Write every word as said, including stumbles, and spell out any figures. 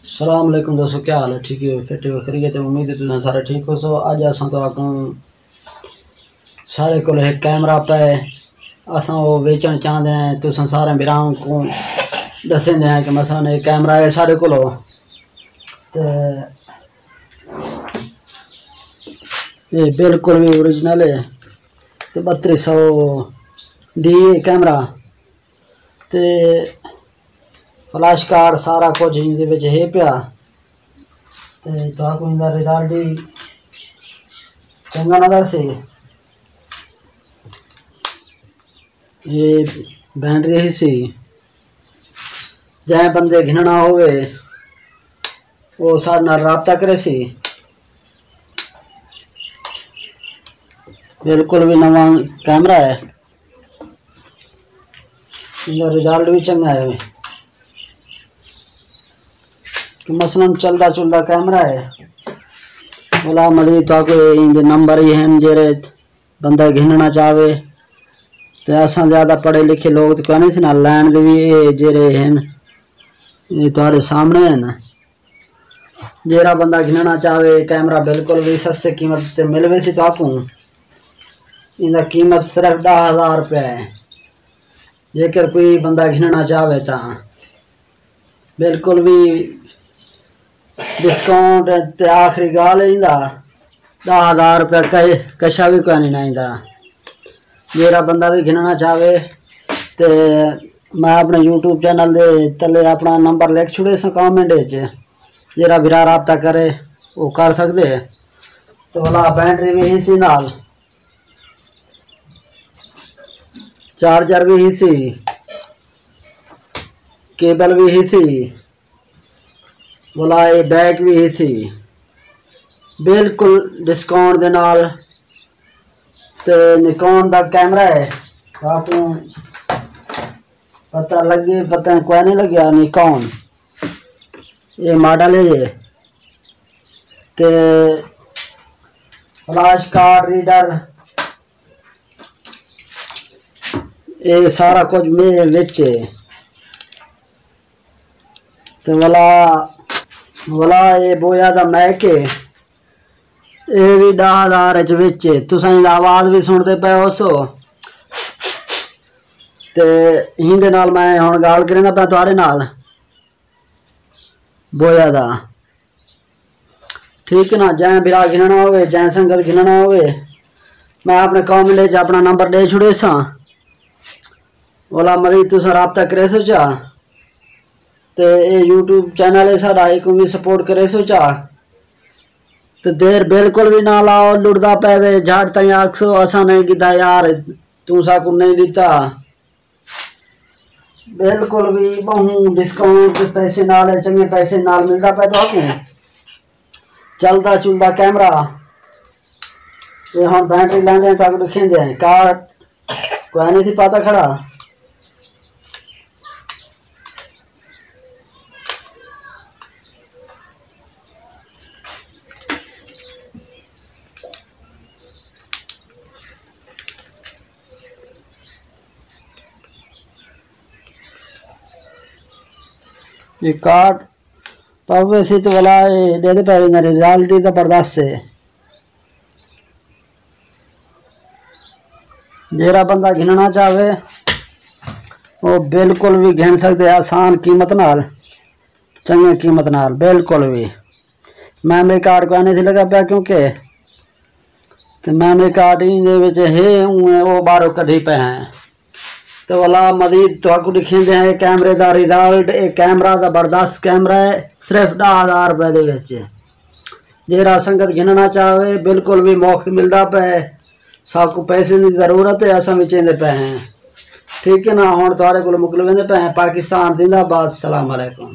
السلام علیکم دوستو، کیا حال ہے؟ ٹھیک ہو؟ فٹ ہو؟ خیریت ہے؟ امید ہے تساں سارے ٹھیک ہوسو۔ اڄ اساں تہاکوں، سارے کول ہک کیمرہ پئے، اساں او ویچݨ چاہندے ہیں۔ تساں سارے بھراواں کوں ݙسیندے ہیں کہ مثلاً اے کیمرہ ہے سارے کول، تے اے بالکل وی اوریجنل ہے، تے ٻتری سو ڈی اے کیمرہ، تے فلیش کارڈ سارا کجھ ایندے وچ ہے پیا۔ تے تہاکوں ایندا رزلٹ وی چنڳا نظر سی۔ اے بینٹری ہی سی، جئیں بندے گھنݨا ہووے، او ساݙے نال رابطہ کریسی۔ بالکل وی نواں کیمرہ ہے، ایندا رزلٹ وی چنڳا ہے۔ کہ مثلاً چلدا چلدا کیمرہ ہے۔ ولا مزید تہاکوں ایندے نمبر ہی ہن، جیڑھے بندہ گھنݨا چاہوے۔ تے اساں زیادہ پڑھے لکھے لوگ تے کوئی نہیں سی، نال لین دے وی اے جیڑھے ہن، اے تہاݙے سامݨے ہن۔ جیڑھا بندہ گھنݨا چاہوے، کیمرہ بالکل وی سستے قیمت تے مل ویسی تہاکوں۔ ایندا قیمت صرف ݙاہ ہزار روپے ہے۔ جیکر کوئی بندہ گھنݨا چاہوے تاں بالکل وی ڈسکاؤنٹ تے آخری ڳالھ ہے ایندا، ݙاہ ہزار روپیہ کہیں کشا وی کوئی نہیں ایندا۔ جیڑھا بندہ وی گھنݨا چاہوے تے میں اپݨے یوٹیوب چینل دے تلے اپݨا نمبر لکھ چھوڑیساں کمنٹ وچ، جیڑھا بھرا رابطہ کرے او کر سڳدے۔ تے ولا بینٹری وی ہیسی نال، چارجر وی ہیسی، کیبل وی ہیسی، ولا اے بیگ وی ہیسی، بالکل ڈسکاؤنٹ دے نال۔ تے نیکون دا کیمرہ ہے، تہاکوں پتہ لڳے، پتہ کوئی نہیں لڳیا، نیکون اے ماڈل ہے۔ تے فلیش کارڈ ریڈر، اے سارا کجھ میرے وچ ہے۔ تے ولا، ولا اے بویا دا میک ہے، اے وی ݙاہ ہزار وچ وچ ہے۔ تساں ایندا آواز وی سݨدے پئے ہوسو۔ تے ایندے نال میں ہݨ ڳالھ کریندا پیا تہاݙے نال۔ بویا دا۔ ٹھیک ہے نا، جئیں بھرا گھنݨا ہووے، جئیں سنگت گھنݨا ہووے، میں اپݨے کمنٹ وچ اپݨا نمبر ݙے چھوڑیساں۔ ولا مزید تساں رابطہ کریسو چا، تے اے یوٹیوب چینل ہے ساݙا، ایکوں وی سپورٹ کریسو چا۔ تے دیر بالکل وی نہ لاؤ، لڑدا پئے وے، جھٹ تائیں آکھسو، اساں نہیں گھدا یار، توں ساکوں نہیں ݙتا۔ بالکل وی ٻہوں ڈسکاؤنٹ پیسے نال ہے، چنڳے پیسے نال ملدا پئے تہاکوں۔ چلدا چلدا کیمرہ۔ اے ہݨ بیٹری لیندے ہیں تہاکوں ݙکھیندے ہیں۔ کارڈ کوئی نہیں سی پاتا کھڑا۔ اے کارڈ پاوے سی تے ولا اے ݙیندے پئے ویندے، رزلٹ ہی زبردست ہے۔ جیڑھا بندہ گھنݨا چاہوے، او بالکل وی گھن سڳدے، آسان قیمت نال، چنڳی قیمت نال، بالکل وی۔ میموری کارڈ کوئی نہیں سی لڳا پیا، کیونکہ تے میموری کارڈ ایندے وچ ہے، اوں او ٻاہروں کڈھی پئے ہیں۔ تے ولا مزید تہاکوں ݙکھیندے ہیں کیمرے دا رزلٹ۔ اے کیمرہ زبردست کیمرہ ہے، صرف ݙاہ ہزار روپے دے وچ۔ جیڑھا سنگت گھنݨا چاہوے، بالکل وی مفت ملدا پئے۔ ساکوں پیسے دی ضرورت ہے، اساں وچیندے پئے ہیں۔ ٹھیک ہے نا، ہݨ تہاݙے کول مکلویندے پئے ہیں۔ پاکستان زندہ باد، السلام علیکم۔